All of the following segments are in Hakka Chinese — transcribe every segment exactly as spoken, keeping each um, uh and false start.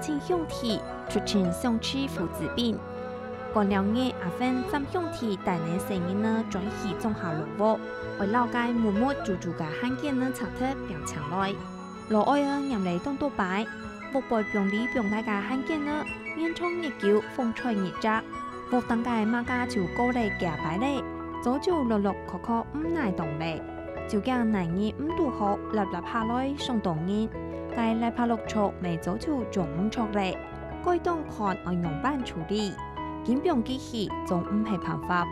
請兄弟，出錢相試父子兵。過兩日，阿芬喊兄弟帶等細人仔轉去莊下落屋，愛摎該木木朱朱个漢奸仔拆忒拚請來。老哀仔拈來當多擺，屋背放裡放該个漢奸仔，年長日久，風吹日雜，屋頂个馬架就高了幾擺咧，早就落落硞硞毋耐動咧。 就驚哪日毋堵好，立立下來傷到人，該泥巴落著乜早就用毋著咧，該當看愛仰般處理。緊放佢去，總毋係辦法。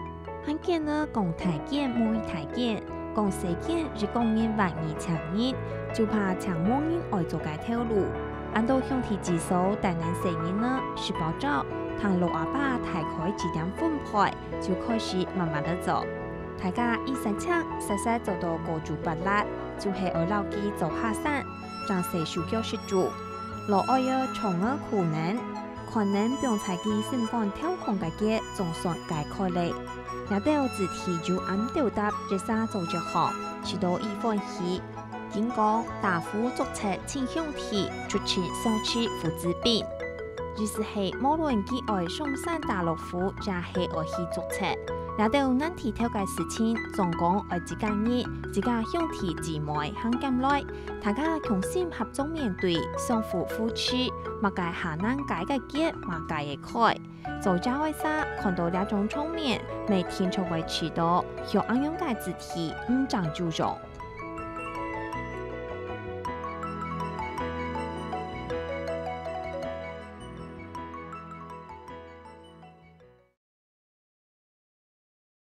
漢奸仔講大件無一大件，講細件一個人萬二千銀，就怕請無人愛做該頭路。恁多兄弟姊嫂帶等細人仔，食飽朝，聽老阿爸大概幾點分配， 就開始慢慢仔做。大家一儕請，煞煞做到高朱八辣，就係愛摎佢做下山，正使手腳食晝。老哀仔長仔苦等，看等放在佢心肝頭項个結，總算解開咧。這兜子弟就恁鬥搭，一儕做一項，食到已歡喜。 緊講打虎捉賊親兄弟，出錢相試父子兵。意思係無論佢愛上山打老虎，也係愛去捉賊，這兜難題頭个事情，總講愛自家人、自家兄弟姊妹行兼來，大家同心合作面對，相互扶持，麼个較難解个結，麼个會開。做爺哀儕看到這種場面，乜定著會試著，像恁樣个子弟毋爭就樣。